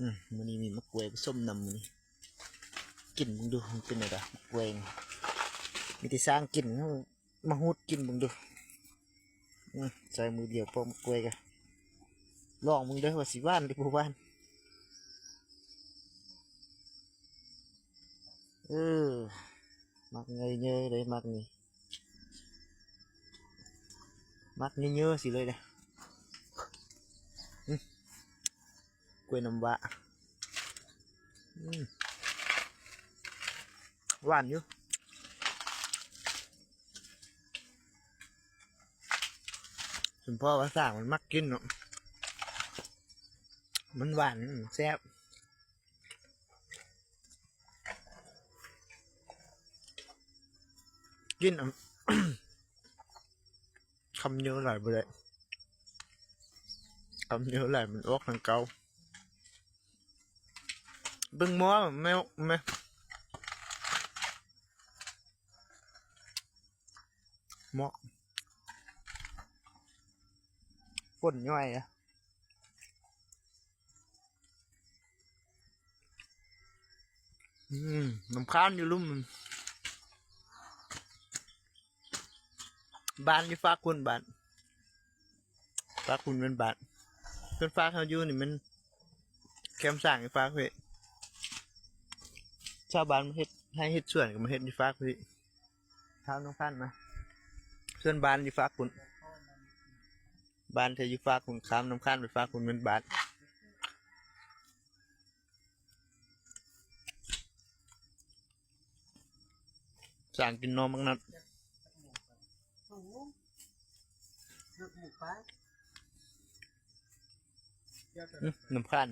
ອືມ ມື້ນີ້ມີໝາກກ້ວຍປະສົມນຳມື້ນີ້ ກິນເບິ່ງດູມັນເປັນແນວໃດໝາກກ້ວຍນີ້ ມີແຕ່ຊ່າງກິນ ມາຮູດກິນເບິ່ງດູ. ອືມ ໃຊ້ມືດຽວປອກໝາກກ້ວຍກະ ລອງເບິ່ງເດີວ່າຊິຫວານຫຼືບໍ່ຫວານ. ເອີ ໝາກໃຫຍ່ເຍີເລີຍໝາກນີ້ ໝາກເຍີໆຊີ້ເລີຍເດ້. ອືມ ກ້ວຍນ້ຳວ້າ ອືມ ຫວານຢູ່. ສົມພໍວ່າຊ່າງມັນມັກກິນເນາະ ມັນຫວານ ມັນແຊບ ກິນ ຄຳເຍີຫຼາຍບໍ່ໄດ້ ຄຳເຍີຫຼາຍມັນອອກທາງເກົາ. ເບິ່ງໝໍ້ແມວ ແມ ໝໍ້ ຝົນຍ້ອຍອະ. ອືມ ນ້ຳຄ້າງຢູ່ລຸ່ມ ບ້ານຢູ່ຟາກພຸ້ນ ບ້ານ ຟາກພຸ້ນແມ່ນບ້ານ ສ່ວນຟາກເຮົາຢູ່ນີ້ແມ່ນແຄມຊ້າງຢູ່ຟາກພີ້ ຊາວບ້ານມາເຮັດໄຮ່ເຮັດສວນກະມາເຮັດຢູ່ຟາກພີ້ ຂ້າມນ້ຳຂັ້ນມາ ສ່ວນບ້ານຢູ່ຟາກພຸ້ນ ບ້ານທີ່ຢູ່ຟາກພຸ້ນ ຂ້າມນ້ຳຂັ້ນໄປຟາກພຸ້ນແມ່ນບ້ານ. ສ້າງກິນໜໍ່ໝາກນັດ ອືມ ນ້ຳຄ້າງ.